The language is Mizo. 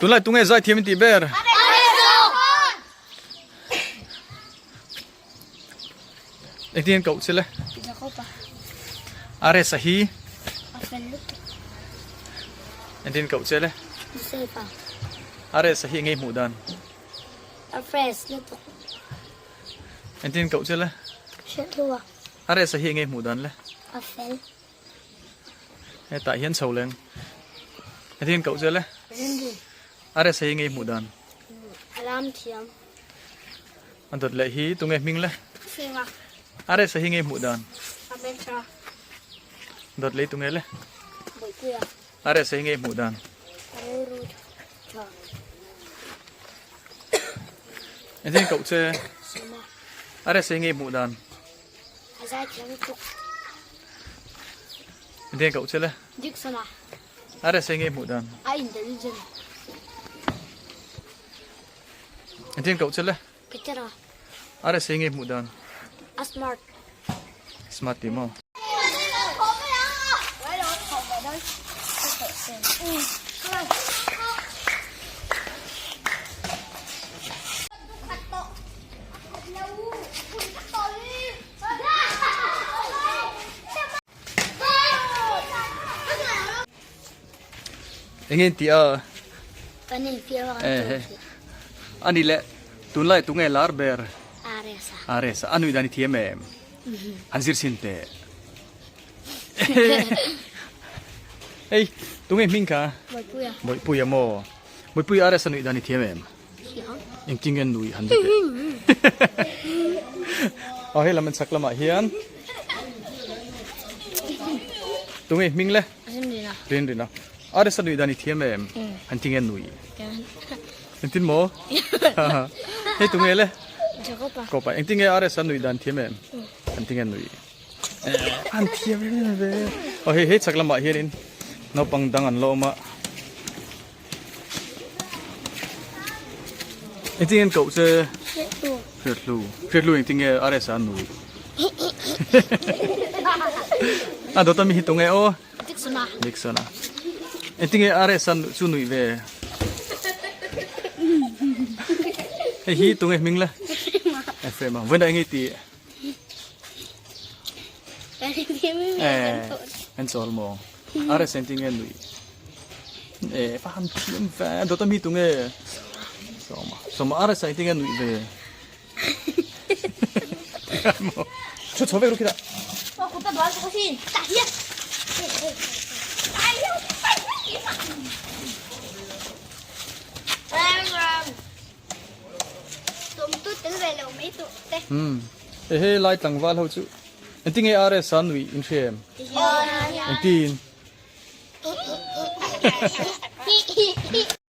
Tunlai tunge zaithiam in tih ber? Engtin an koh che le? Aresa hi? Engtin an koh che le? Aresa hi engei hmuh dan? Engtin an koh che le? Aresa hi engei hmuh dan le? Hetah hian chho leng. Heti hian koh zel e. Aresa hi ngei hmuh dan. Alam thiam. A dawt leh hi tunge hming le? Singa. Aresa hi ngei hmuh dan. Ametra. Dawt leh tunge le? Boipuia. Aresa hi ngei hmuh dan. Aruru tha. Heti hian koh che. Sima. Aresa hi ngei hmuh dan. A zai thiam lutuk. Deng koh che le. Dixon a. A rsa nge hmuh dan. A intelligent. Deng koh che le. Peter a. A rsa nge hmuh dan. A smart. Smart ti maw. Eng in tih a? Kan in fiam a kan eh, ani le tunlai tunge lar ber Aresa Aresa anui dan i thiam em han zir sin te Ei tunge hming kha Boipuia Boipuia maw Boipuia Aresa nui dan i thiam em Engtin nge nui han zet e. Aw hei lam an chhak lamah hian tunge hming le? Rinrina. Rinrina. A resa nui dan i thiam em? Engtin nge nui? Engtin maw? Hei tunge le? Jacoba. Kopa. Engtin nge a resa nui dan thiam em? Engtin nge nui? An thiam em em ve. Aw hei hei chhak lamah hianin naupang dang an la awm a. Engtin nge koh che? Hriatlu. Hriatlu. Hriatlu engtin nge RS a nui? A dawt ami hi tunge aw? Dixon-a. Dixon-a. Engtin nge RS a chu nui ve? Hei hi tunge hming le? Ephraim-a. Vawiin ah enge i tih? Eh, an chawl maw? RS engtin nge nui? E fa han thiam ve dawt ami tunge sawma sawma ara sai tinge nui ve chu chho vek ru khita Ehe lai tlangval ho chu engtinge RS a nui in hria em engtin.